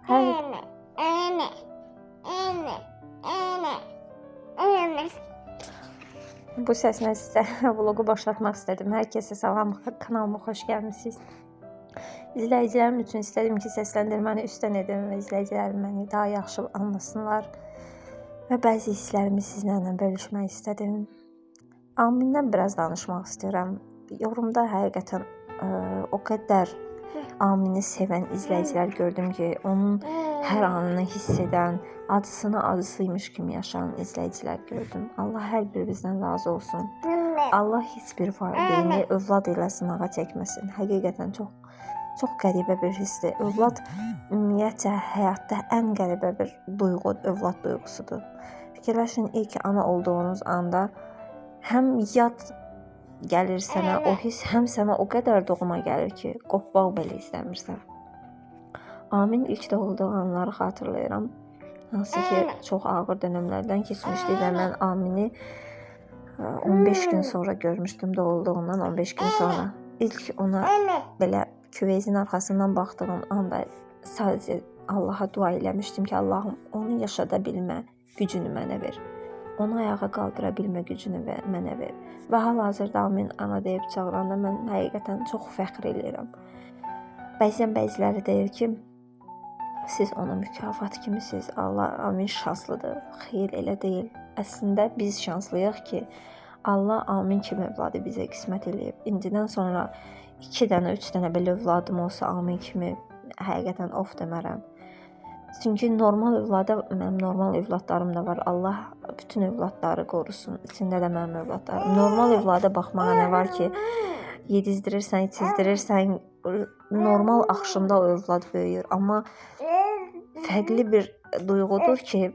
Bu səslə sizə vlogu başlatmaq istədim. Hər kəsə salam, kanalıma xoş gəlmisiniz. İzləyicilərim üçün istədim ki, səsləndirməni üstdən edim və izləyicilərim məni daha yaxşı anlasınlar. Və bəzi hisslərimi sizlərlə bölüşmək istədim. Amindən biraz danışmaq istəyirəm. Yorumda həqiqətən o qədər Amini sevən izləyicilər gördüm ki, onun hər anını hiss edən, acısını acısıymış kimi yaşayan izləyicilər gördüm. Allah hər birimizdən razı olsun. Allah heç bir valideyni övlad ilə sınağa çəkməsin. Həqiqətən çox qəribə bir hissdir. Övlad ümumiyyətcə həyatda ən qəribə bir duyğu, övlad duyğusudur. Fikirləşin, ilk ana olduğunuz anda həm yad gəlir sənə o hiss, həm sənə o qədər doğma gəlir ki, qopmaq belə istəmirsən. Amin ilk doğulduğu anları xatırlayıram. Hansı ki, çox ağır dönəmlərdən keçmişdi və mən Amini 15 gün sonra görmüşdüm, doğulduğundan 15 gün sonra. İlk ona belə küveyzin arxasından baxdığım anda sadəcə Allaha dua eləmişdim ki, Allahım, onu yaşada bilmə gücünü mənə ver. Onu ayağa qaldıra bilmə gücünü mənə ver. Və hal-hazırda Amin ana deyib çağıranda mən həqiqətən çox fəxr eləyirəm. Bəzən bəziləri deyir ki, siz ona mükafat kimisiniz, Allah Amin şanslıdır. Xeyr, elə deyil. Əslində biz şanslıyıq ki, Allah Amin kimi övladı bizə qismət eləyib. İndidən sonra 2 dənə, 3 dənə belə övladım olsa Amin kimi həqiqətən of demərəm. Çünki normal övlada, mənim normal övladlarım da var. Allah bütün övladları qorusun. İçində də mənim övladlarım. Normal övlada baxmağa nə var ki, yedizdirirsən, içizdirirsən, normal axışında o övlad böyüyür. Amma fərqli bir duyğudur ki,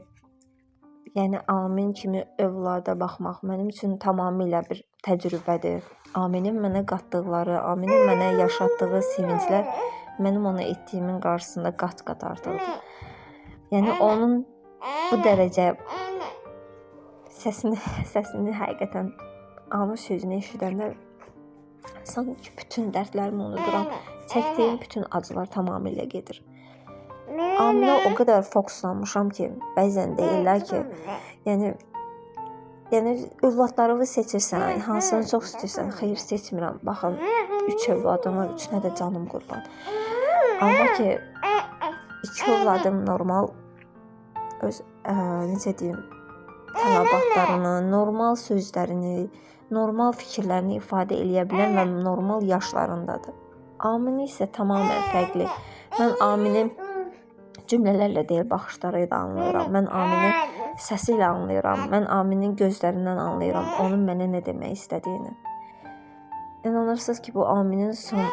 yəni Amin kimi övlada baxmaq mənim üçün tamamilə bir təcrübədir. Aminin mənə qatdıqları, Aminin mənə yaşatdığı sevinclər mənim ona etdiyimin qarşısında qat-qat artıqdır. Yəni onun bu dərəcə səsini həqiqətən ana sözünü eşidəndə sanki bütün dərdlərimi unuduram. Çəkdiyim bütün acılar tamamilə gedir. Aminə o qədər fokuslanmışam ki, bəzən deyirlər ki, yəni övladlarını seçirsən, hansını çox istəyirsən? Xeyr, seçmirəm. Baxın, 3 övladım var, üçünə də canım qurban. Amma ki, 2 övladım normal öz necə deyim, tələbatlarını, normal sözlərini, normal fikirlərini ifadə eləyə bilən və normal yaşlarındadır. Amin isə tamamilə fərqli. Mən Amini cümlələrlə deyil, baxışları ilə anlayıram. Mən Amini səsi ilə anlayıram. Mən Aminin gözlərindən anlayıram onun mənə nə demək istədiyini. İnanırsınız ki, bu Aminin son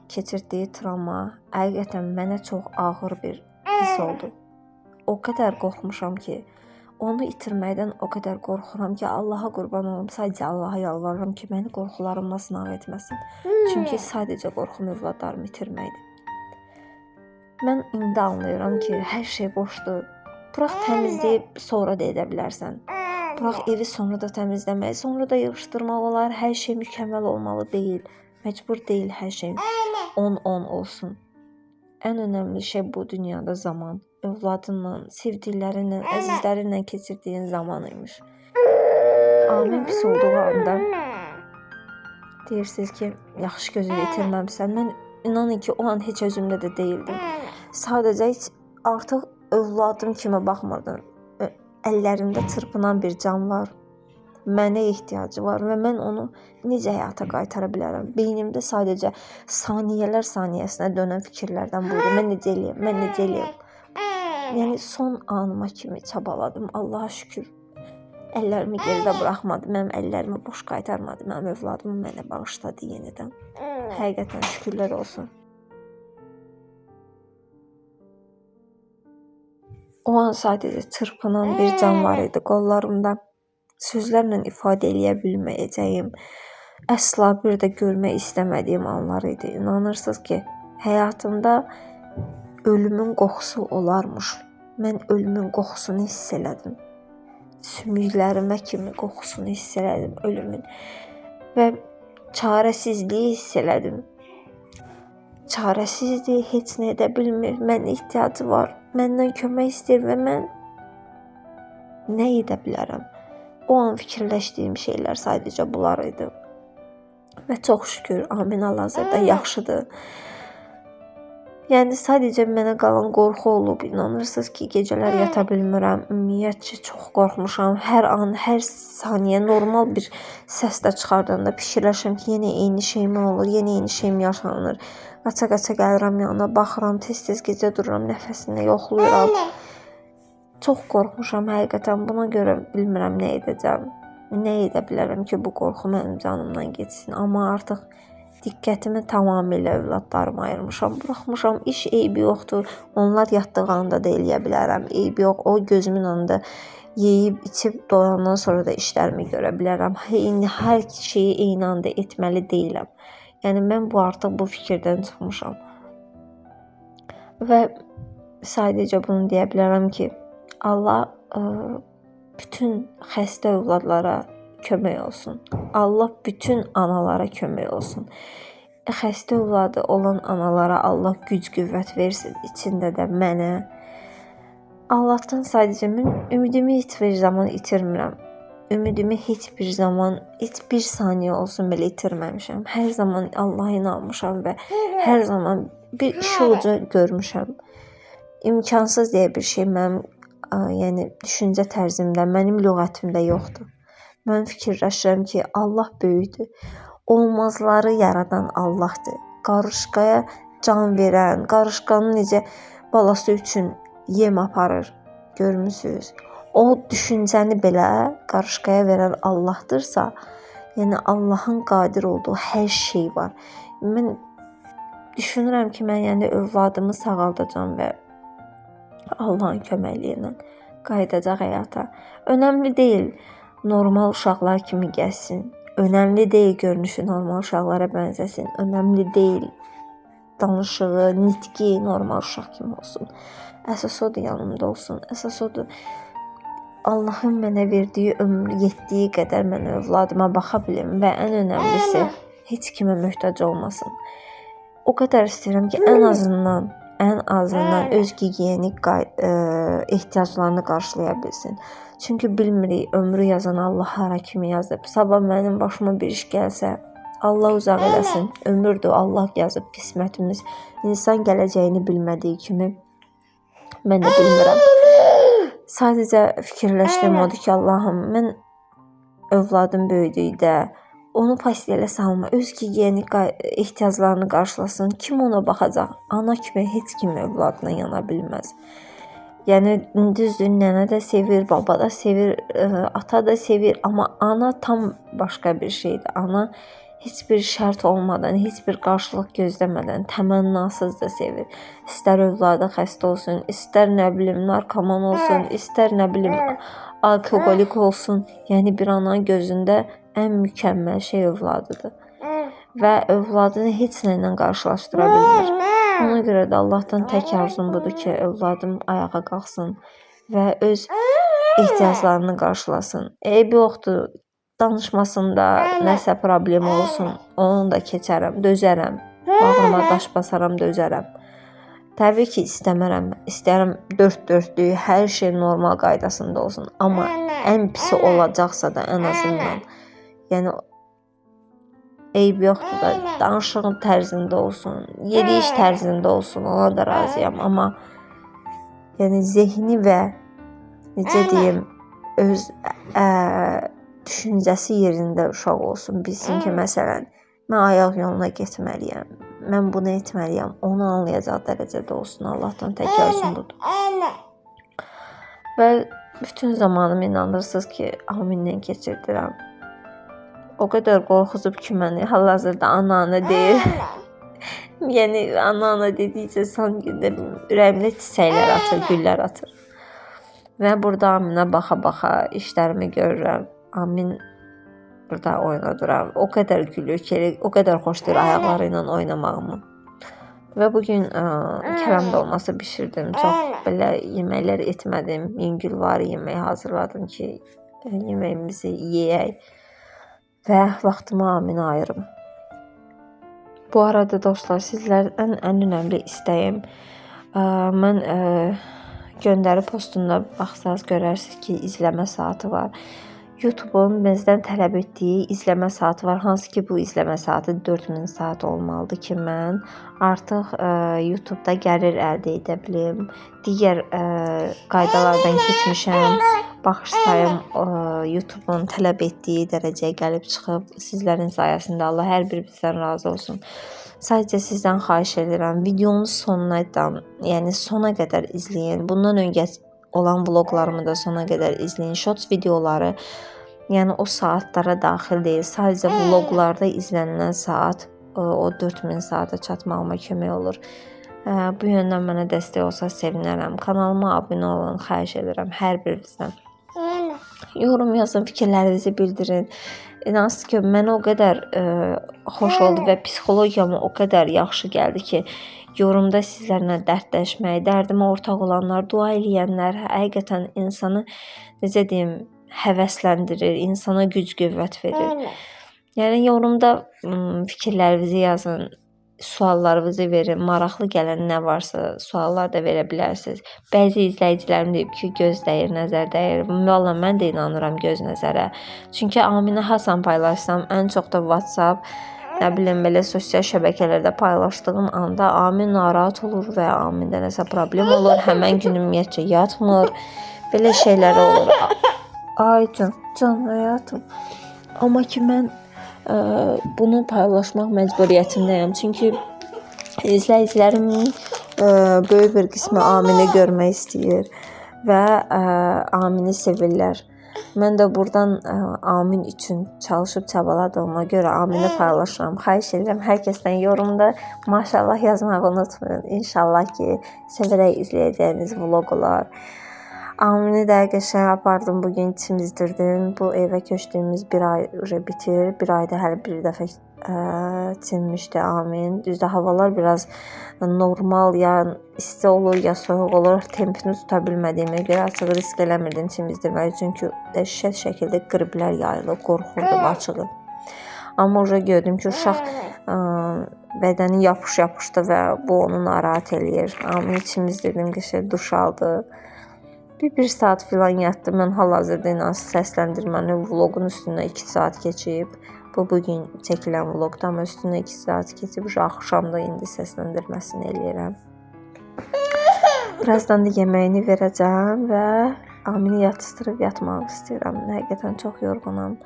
keçirdiyi travma həqiqətən mənə çox ağır bir hiss oldu. O qədər qorxmuşam ki, onu itirməkdən o qədər qorxuram ki, Allaha qurban olum, sadəcə Allaha yalvarıram ki, məni qorxularımla sınaq etməsin. Çünki sadəcə qorxum övladlarımı itirməkdir. Mən indi anlayıram ki, hər şey boşdur. Bıraq təmizləyib sonra da edə bilərsən. Bıraq evi sonra da təmizləmək, sonra da yığışdırmaq olar. Hər şey mükəmməl olmalı deyil. Məcbur deyil hər şey 10-10 olsun. Ən önəmli şey bu dünyada zaman. Övladınla, sevdiklərinlə, əzizlərinlə keçirdiyin zaman imiş. Amin pis olduğu anda deyirsiniz ki, yaxşı gözü itirməmsən. Mən inanın ki, o an heç özümdə də deyildim. Sadəcə heç artıq övladım kimi baxmırdım. Əllərimdə çırpınan bir can var. Mənə ehtiyacı var və mən onu necə həyata qaytara bilərəm? Beynimdə sadəcə saniyələr saniyəsinə dönən fikirlərdən buydu. Mən necə eləyim? Mən necə eləyim? Yəni son anıma kimi çabaladım. Allaha şükür. Əllərimi geridə buraxmadı. Mənim əllərimi boş qaytarmadı. Mənim övladımı mənə bağışladı yenidən. Həqiqətən şükürlər olsun. O an sadəcə çırpınan bir can var idi qollarımda. Sözlərlə ifadə eləyə bilməyəcəyim, əsla bir də görmək istəmədiyim anlar idi. İnanırsınız ki, həyatımda ölümün qoxusu olarmış. Mən ölümün qoxusunu hiss elədim. Sümüklərimə kimi qoxusunu hiss elədim ölümün və çarəsizliyi hiss elədim. Çarəsizdir, heç nə edə bilmir. Mənə ehtiyacı var. Məndən kömək istəyir və mən nə edə bilərəm? O an fikirləşdiyim şeylər sadəcə bunlar idi. Və çox şükür, Amin hal-hazırda yaxşıdır. Yəni sadəcə mənə qalan qorxu olub. İnanırsınız ki, gecələr yata bilmirəm. Ümumiyyətcə çox qorxmuşam. Hər an, hər saniyə normal bir səs də çıxardanda fikirləşirəm ki, yenə eyni şey mi olur, yenə eyni şey mi yaşanır. Qaça-qaça gəlirəm yanına, baxıram, tez-tez gecə dururam, nəfəsini yoxlayıram. Çox qorxmuşam həqiqətən. Buna görə bilmirəm nə edəcəm. Nə edə bilərəm ki, bu qorxu mənim canımdan getsin. Amma artıq diqqətimi tamamilə övladlarıma ayırmışam. Buraxmışam, iş eybi yoxdur. Onlar yatdığı anda da eləyə bilərəm. Eybi yox. O gözümün önündə yeyib, içib doyandan sonra da işlərimi görə bilərəm. Eyni hər şeyi eyni anda etməli deyiləm. Yəni mən bu artıq bu fikirdən çıxmışam. Və sadəcə bunu deyə bilərəm ki, Allah bütün xəstə övladlara kömək olsun. Allah bütün analara kömək olsun. Xəstə övladı olan analara Allah güc qüvvət versin, içində də mənə. Allahdan sadəcə mən ümidimi heç bir zaman itirmirəm. Ümidimi heç bir zaman, heç bir saniyə olsun belə itirməmişəm. Hər zaman Allaha inanmışam və hər zaman bir işıq ucu görmüşəm. İmkansız deyə bir şey mənim yəni düşüncə tərzimdə, mənim lüğətimdə yoxdur. Mən fikirləşirəm ki, Allah böyükdür. Olmazları yaradan Allahdır. Qarışqaya can verən, qarışqanın necə balası üçün yem aparır, görmüsünüz? O düşüncəni belə qarışqaya verən Allahdırsa, yəni Allahın qadir olduğu hər şey var. Mən düşünürəm ki, mən yəni övladımı sağaldacam və Allahın köməkliyi ilə qayıdacaq həyata. Önəmli deyil normal uşaqlar kimi gəzsin. Önəmli deyil görünüşü normal uşaqlara bənzəsin. Önəmli deyil danışığı, nitqi normal uşaq kimi olsun. Əsas odur yanımda olsun. Əsas odur Allahın mənə verdiyi ömrü yetdiyi qədər mən övladıma baxa bilim və ən önəmlisi heç kimə möhtac olmasın. O qədər istəyirəm ki, ən azından öz gigiyenik ehtiyaclarını qarşılaya bilsin. Çünki bilmirik ömrü yazan Allah hara kimi yazıb. Sabah mənim başıma bir iş gəlsə, Allah uzaq eləsin. Ömürdür, Allah yazıb qismətimiz. İnsan gələcəyini bilmədiyi kimi mən də bilmirəm. Sadəcə fikirləşdim odur ki, Allahım, mən övladım böyüdükdə onu pastelə salma, öz gigiyenik ehtiyaclarını qarşılasın. Kim ona baxacaq? Ana kimi heç kim övladına yana bilməz. Yəni düzdür, nənə də sevir, baba da sevir, ata da sevir, amma ana tam başqa bir şeydir. Ana heç bir şərt olmadan, heç bir qarşılıq gözləmədən, təmənnasız da sevir. İstər övladı xəstə olsun, istər nə bilim narkoman olsun, istər nə bilim alkoqolik olsun. Yəni bir ananın gözündə ən mükəmməl şey övladıdır. Və övladını heç nə ilə qarşılaşdıra bilmir. Ona görə də Allahdan tək arzum budur ki, övladım ayağa qalxsın və öz ehtiyaclarını qarşılasın. Eybi yoxdur, danışmasında nəsə problem olsun, onu da keçərəm, dözərəm. Bağrıma daş basaram, dözərəm. Təbii ki, istəmərəm. İstəyirəm dörd-dörtlük, hər şey normal qaydasında olsun. Amma ən pisi olacaqsa da ən azından, yəni eyb yoxdur da, danışığın tərzində olsun, yediyiş tərzində olsun, ona da razıyam. Amma yəni zehni və necə deyim, öz düşüncəsi yerində uşaq olsun, bilsin ki, məsələn, mən ayaq yoluna getməliyəm, mən bunu etməliyəm, onu anlayacaq dərəcədə olsun. Allahdan tək arzum budur. Və bütün zamanımı inanırsınız ki, Aminlə keçirdirəm. O qədər qorxuzub ki, məni hal-hazırda ana-ana deyir. Yəni ana-ana dedikcə sanki də ürəyimdə çiçəklər atır, güllər atır. Və burada Aminə baxa-baxa işlərimi görürəm. Amin burada oynadıram. O qədər gülür ki, o qədər xoşlayır ayaqları ilə oynamağımı. Və bugün kələm dolması bişirdim. Çox belə yeməklər etmədim. Yüngülvari yemək hazırladım ki, yeməyimizi yeyək və vaxtımı Aminə ayırım. Bu arada dostlar, sizlərdən ən önəmli istəyim, mən göndəri postunda baxsanız görərsiniz ki, izləmə saatı var. YouTube-un bizdən tələb etdiyi izləmə saatı var. Hansı ki, bu izləmə saatı 4000 saat olmalıdır ki, mən artıq YouTube-da gəlir əldə edə bilim. Digər qaydalardan keçmişəm. Baxış sayım YouTube-un tələb etdiyi dərəcəyə gəlib çıxıb. Sizlərin sayəsində, Allah hər birinizdən razı olsun. Sadəcə sizdən xahiş edirəm, videonun sonuna, yəni sona qədər izləyin. Bundan öncə olan vloglarımı da sona qədər izləyin. Shorts videoları, yəni o saatlara daxil deyil. Sadəcə vloglarda izlənilən saat o 4000 saata çatmağıma kömək olur. Bu yöndən mənə dəstək olsa sevinərəm. Kanalıma abunə olun, xahiş edirəm hər birinizdən. Yorum yazın, fikirlərinizi bildirin. İnansız ki, mənə o qədər xoş oldu və psixologiyama o qədər yaxşı gəldi ki, yorumda sizlərlə dərdləşmək, dərdimə ortaq olanlar, dua eləyənlər həqiqətən insanı, necə deyim, həvəsləndirir, insana güc qüvvət verir. Yəni yorumda fikirlərinizi yazın, suallarınızı verin, maraqlı gələn nə varsa suallar da verə bilərsiniz. Bəzi izləyicilərim deyib ki, göz dəyir, nəzər dəyir. Vallahi mən də inanıram göz nəzərə. Çünki Aminə haçan paylaşsam, ən çox da WhatsApp, nə bilim belə sosial şəbəkələrdə paylaşdığım anda Amin narahat olur və Amində nəsə problem olur. Həmən gün ümumiyyətcə yatmır. Belə şeylər olur. Ay can, can həyatım. Amma ki mən bunu paylaşmaq məcburiyyətindəyəm. Çünki izləyicilərimin böyük bir qismi Amini görmək istəyir və Amini sevirlər. Mən də buradan Amin üçün çalışıb çabaladığıma görə Amini paylaşıram. Xahiş edirəm hər kəsdən yorumda maşallah yazmağı unutmayın. İnşallah ki, sevərək izləyəcəyiniz vlog olar. Amini də qəşəng apardım, bugün çimizdirdim. Bu evə köçdüyümüz bir ay bitir. Bir ayda hələ bir dəfə çimmişdi Amin. Düzdür, havalar biraz normal, ya isti olur, ya soyuq olur. Tempini tuta bilmədiyimə görə açığı risk eləmirdim çimizdirməyi. Çünki dəhşət şəkildə qriplər yayılır, qorxurdum açığı. Amma orada gördüm ki, uşaq bədəni yapış-yapışdı və bu onu narahat eləyir. Amini çimizdirdim, qəşəng duş aldı. Bir saat filan yatdı. Mən hal-hazırda inansız səsləndirməni vlogun üstünə 2 saat keçib. Bu bugün çəkilən vlogda, amma üstünə 2 saat keçib. Axşamda indi səsləndirməsini eləyirəm. Birazdan da yeməyini verəcəm və Amini yatıstırıb yatmaq istəyirəm. Həqiqətən çox yorğunam.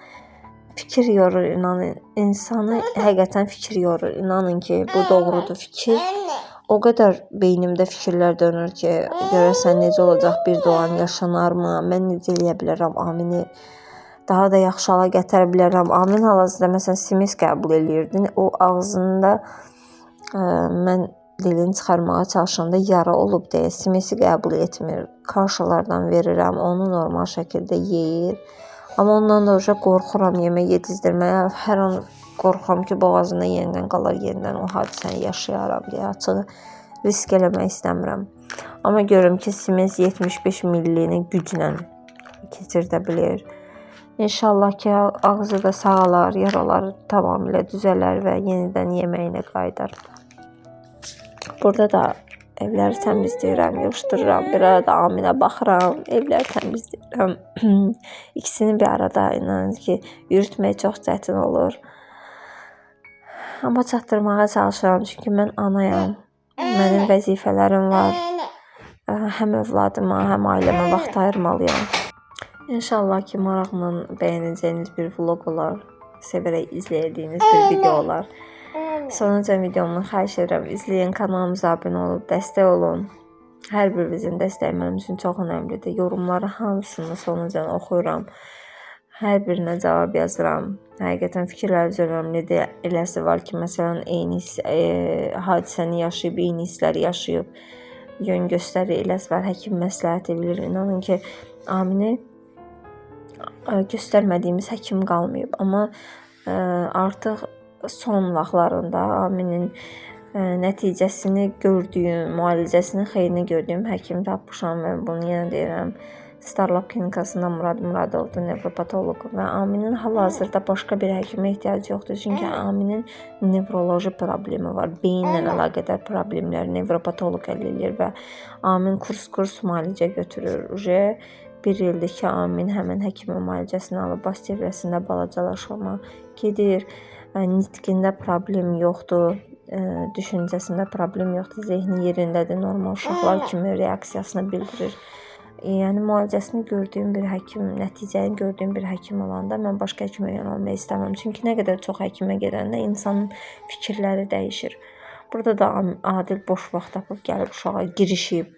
Fikir yorur, inanın. İnsanı həqiqətən fikir yorur. İnanın ki, bu doğrudur fikir. O qədər beynimdə fikirlər dönür ki, görəsən necə olacaq, bir doğan yaşanarmı, mən necə eləyə bilərəm, Amini daha da yaxşı hala gətirə bilərəm. Amin hal-hazırda məsələn simis qəbul eləyirdi. O ağzında mən dilini çıxarmağa çalışanda yara olub deyə simisi qəbul etmir. Kaşalardan verirəm, onu normal şəkildə yeyir. Amma ondan da qorxuram yemək yedizdirməyə. Hər an qorxuram ki, boğazında yenidən qalar, yenidən o hadisəni yaşayaram deyə açığı risk eləmək istəmirəm. Amma görürüm ki, simis 75 millini güclə keçirdə bilir. İnşallah ki, ağzı da sağalar, yaraları tamamilə düzələr və yenidən yeməyinə qayıdar. Burada da evləri təmizləyirəm, yığışdırıram. Bir arada Aminə baxıram, evləri təmizləyirəm. İkisini bir arada inanın ki, yürütmək çox çətin olur. Amma çatdırmağa çalışıram, çünki mən anayam. Mənim vəzifələrim var. Həm övladıma, həm ailəmə vaxt ayırmalıyam. İnşallah ki, maraqla bəyənəcəyiniz bir vlog olar. Sevərək izləyəcəyiniz bir video olar. Sonacan videomu xahiş edirəm, izləyin, kanalımıza abunə olub, dəstək olun. Hər birinizin dəstəyi mənim üçün çox önəmlidir. Yorumları hamısını sonacan oxuyuram. Hər birinə cavab yazıram. Həqiqətən fikirləriniz önəmlidir. Eləsi var ki, məsələn, eyni hadisəni yaşayıb, eyni hissləri yaşayıb, yön göstərir. Eləsi var, həkim məsləhəti bilir. İnanın ki, Amini göstərmədiyimiz həkim qalmayıb. Amma artıq son vaxtlarında Aminin nəticəsini gördüyüm, müalicəsinin xeyrini gördüyüm həkim tapmışam və bunu yenə deyirəm. Starlab klinikasında Murad Muradovdur, nevropatoloq və Aminin hal-hazırda başqa bir həkimə ehtiyacı yoxdur. Çünki Aminin nevroloji problemi var, beyinlə əlaqədar problemlər nevropatoloq həll eləyir və Amin kurs-kurs müalicə götürür. Uje bir ildir ki, Amin həmin həkimin müalicəsini alıb, baş çevrəsində balacalaşma gedir. Nitqində problem yoxdur, düşüncəsində problem yoxdur, zehni yerindədir, normal uşaqlar kimi reaksiyasını bildirir. Yəni müalicəsini gördüyüm bir həkim, nəticəni gördüyüm bir həkim olanda mən başqa həkimə yönəlmək istəməm. Çünki nə qədər çox həkimə gedəndə insanın fikirləri dəyişir. Burada da Adil boş vaxt tapıb gəlib uşağa girişib,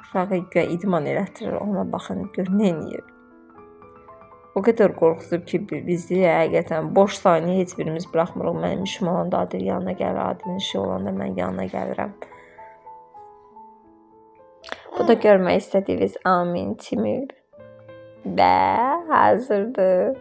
uşağı güya idman elətdirir. Ona baxın, gör nə eləyir. O qədər qorxuzub ki, bizi həqiqətən boş saniyə heç birimiz buraxmırıq. Mənim işim olanda Adil yanına gəlir, Adilin işi olanda mən yanına gəlirəm. Bu da görmək istədiyiniz Amin Timur və hazırdır.